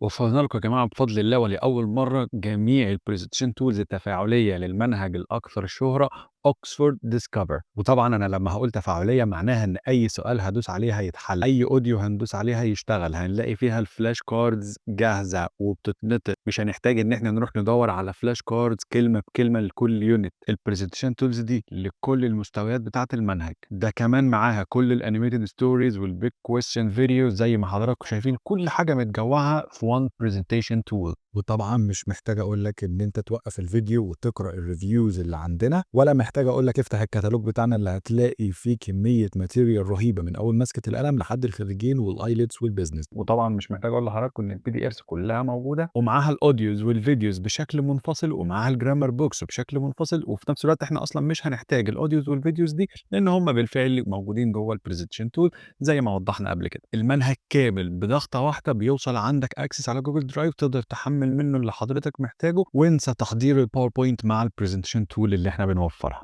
وفرنا لكم يا جماعة بفضل الله ولأول مرة جميع ال presentation tools التفاعلية للمنهج الأكثر شهرة Oxford Discover. وطبعا أنا لما هقول تفاعلية معناها إن أي سؤال هدوس عليه هيتحل، أي audio هندوس عليها هيشتغل، هنلاقي فيها ال flash cards جاهزة وبتتنطق، مش هنحتاج إن إحنا نروح ندور على flash cards كلمة بكلمة لكل unit. ال presentation tools دي لكل المستويات بتاعة المنهج. ده كمان معاها كل ال animated stories وال big question video، زي ما حضراتكم شايفين كل حاجة متجمعة في one presentation tool. وطبعا مش محتاج اقول لك ان انت توقف الفيديو وتقرا ال reviews اللي عندنا، ولا محتاج اقول لك افتح الكتالوج بتاعنا اللي هتلاقي فيه كمية material رهيبة من اول مسكه القلم لحد الخريجين وال IELTS وال business. وطبعا مش محتاج اقول لحضراتكم ان ال PDFs كلها موجودة ومعاها ال audios وال videos بشكل منفصل ومعاها ال grammar books بشكل منفصل، وفي نفس الوقت احنا اصلا مش هنحتاج ال audios وال videos دي لان هم بالفعل موجودين جوه ال presentation tool زي ما وضحنا قبل كده. المنهج كامل بضغطه واحدة بيوصل عندك access على Google Drive، تقدر تحمل منه اللي حضرتك محتاجه، وانسى تحضير ال PowerPoint مع ال presentation tool اللي احنا بنوفرها.